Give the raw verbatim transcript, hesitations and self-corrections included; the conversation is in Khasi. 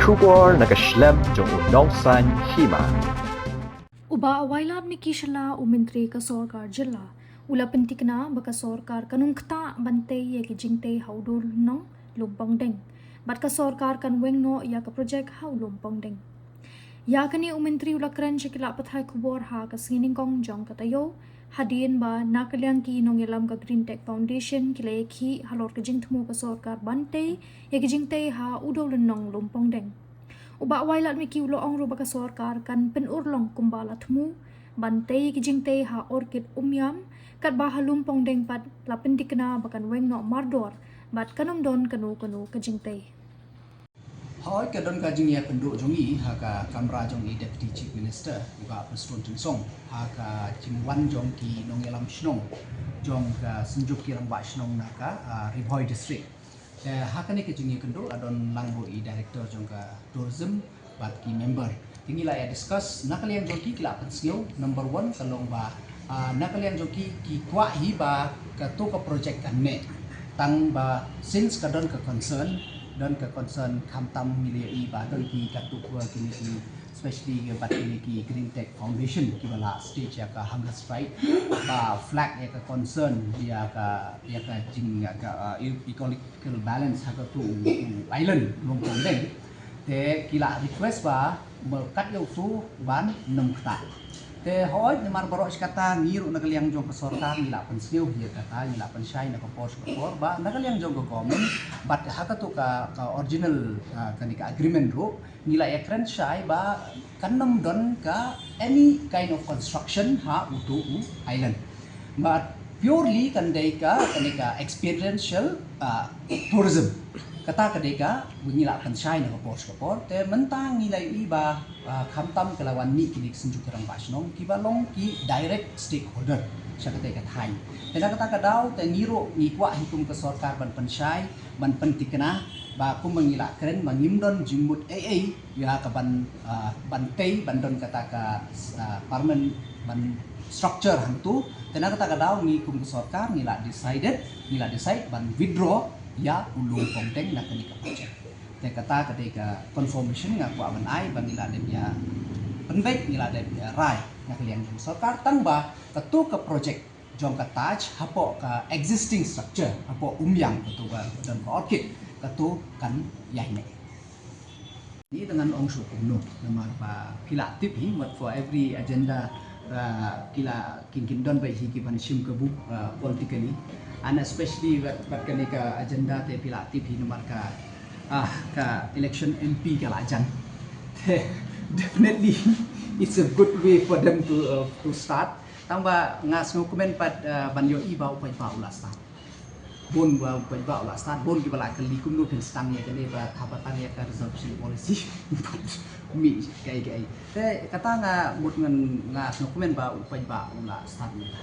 Khubor na ka shlem jong u nongsaiñ hima. U Bah Wailadmiki Shylla, u Myntri ka Sorkar Jylla, u la pyntikna ba ka sorkar kan ym ktah ban tei ïa ki jingtei ha u dewlynnong Lumpongdeng, bad ka sorkar kan weng noh ïa ka projek ha u Lumpongdeng. Ïa kane u Myntri u la kren sha ki lad pathai khubor ha ka sngi nyngkong jong ka taïew, hadien ba na ka liang ki nongïalam ka Green Tech Foundation ki la ïakhih halor ka jingthmu ka sorkar ban tei ïa ki jingtei ha u dewlynnong Lumpongdeng. U Bah Wailadmiki u la ong ruh ba ka sorkar kan pynurlong kumba la thmu ban tei ïa ki jingtei ha Orchid Umiam, katba ha Lumpongdeng pat la pyntikna ba kan weng noh mardor bad kan ym don kano kano ka jingtei. Hooid, ka don ka jingïakynduh jong i ha ka kamra jong i Deputy Chief Minister, i Bah Prestone Tynsong, ha ka jingwan jong ki nongïalam shnong jong ka Synjuk ki Rangbah Shnong na ka, ah, Ri Bhoi District. Te ha kane ka jingïakynduh la don lang ruh i Director jong ka Tourism bad ki member. Te ngi la ïa discuss, na ka liang jong ki ki la pynsngew, number one ka long ba, ah, na ka liang jong ki ki kwah hi ba kato ka project kan neh. Tang ba since ka don ka concern, don ka concern khamtam ngi la ïohi ba don ki katto katne ki, especially ki bad kine ki Green Tech Foundation kiba la stage ïa ka hunger strike, ba flag ïa ka concern ïa ka, ïa ka jing, ïa ka, ah, e-, ecological balance ha kato u, u island Lumpongdeng. Te ki la request ba myrkat ïa uto ban nym ktah. Te hooid, namar baroh shi katta ngi ruh na ka liang jong ka sorkar ngi la pynsngew ïa kata, ngi la pynshai na ka por sha ka por ba na ka liang jong ka government bad ha kato ka, ka original, ah, kane ka agreement ruh ngi la ïakren shai ba kan nym don ka any kind of construction ha uto u island. But purely kan dei ka, kane ka experiential, ah, tourism. Kata ka dei kaba ngi la pynshai na ka por sha ka por. Te mynta ngi la ïohi ba, ah, khamtam ki la wan mih kine ki Synjuk ki Rangbah Shnong kiba long ki direct stakeholder sha katei ka thaiñ. Te na kata ka daw te ngi ruh ngi kwah hi kum ka sorkar ban pynshai, ban pyntikna ba kumba ngi la kren ba ngim don jingmut ei ei ïa ka ban, ah, ban tei, ban don kata ka, ah, permit ban structure hangto. Te na kata ka daw ngi kum ka sorkar ngi la decided, ngi la decide ban withdraw ïa u Lumpongdeng na kane ka project. Te kata ka dei ka confirmation nga kwah ban ai ba ngi la dep ïa pynbeit, ngi la dep ïa rai na ka liang jong sorkar tang ba kato ka project jong ka Taj hapoh ka existing structure hapoh Umiam, kato ba don ka Orchid, kato kan ïaineh. Ni te ngan ong shuh kumno, namar ba phi la tip hi, what for every agenda, ah, ki la kin kin don beit hi ki ban shim kabu, ah, politically, and especially bad, bad kane ka agenda te phi la tip hi namar ka, ah, ka election M P ka la jan. Te definitely it's a good way for them to, uh, to start. Tang ba nga sngewkmen pat, uh, ban ïohi ba u paidbah u la start. Bun ba u paidbah u la start, bun kiba la kylli kumno phin sdang ïa kane ba haba tang ïa ka reservation policy. Mih kai kai. Te kata nga mut ngan, nga sngewkmen ba u paidbah u la start mynta.